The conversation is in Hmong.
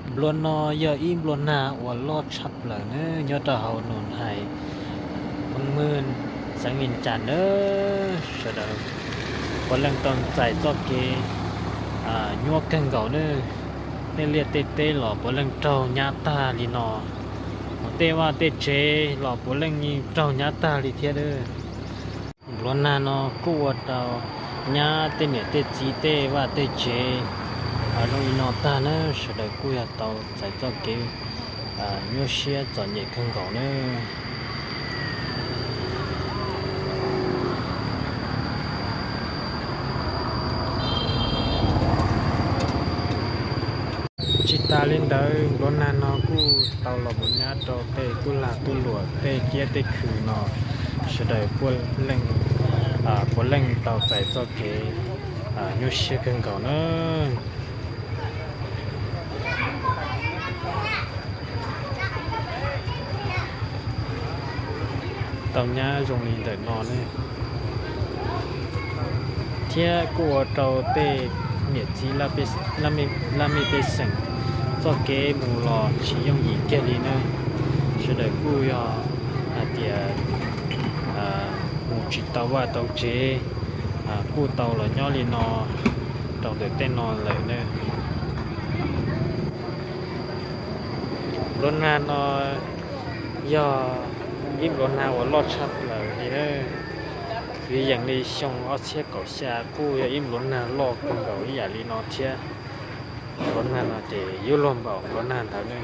Nplua no yog ib nplua nag uas loj tshaj plaws nawb, nyob rau hauv Nus Hais, Maj Maj, xeev Vias Cas nawb. Sawv daws puav leej tau txais txoj kev nyuaj kawg nkaus nawb. Tej liaj tej teb los puav leej raug nyab tag li no, hos tej vaj tej tsev los puav leej yeej raug nyab tag li thiab nawb. Nplua nag no kuj ua rau nyab tej niam tej txiv tej vaj tej tsev zoo li no tag nawb. Sawv daws kuj yog tau txais txoj kev nyuaj siab txom nyem kawg nkaus nawb. Tsis tas li ntawd, nplua nag no kuj tau los mus nyab rau tej tub lag tub luam tej kiab tej khw no, sawv daws puav leej tau txais txoj kev nyuaj siab kawg nkaus nawb. Tau nyab zoo li ntawm no ne, thiab kuj ua rau tej niam txiv laj mej pej xeem txoj kev mus los tsis yooj yim kiag li nawb. Sawv daws kuj yog hais tias mus tsis tau vaj tau tsev, kuj tau los nyob li no rau ntawm tej no lawm nawb. Nplua nag no yog ib nplua nag uas loj tshaj plaws li nawb. Vim yees li xyoo ob txhiab kaum xya kuj yog ib nplua nag loj kawg nkaus ib yam li no thiab. Nplua nag no ces yuav luag npaum nplua nag ntawd ne.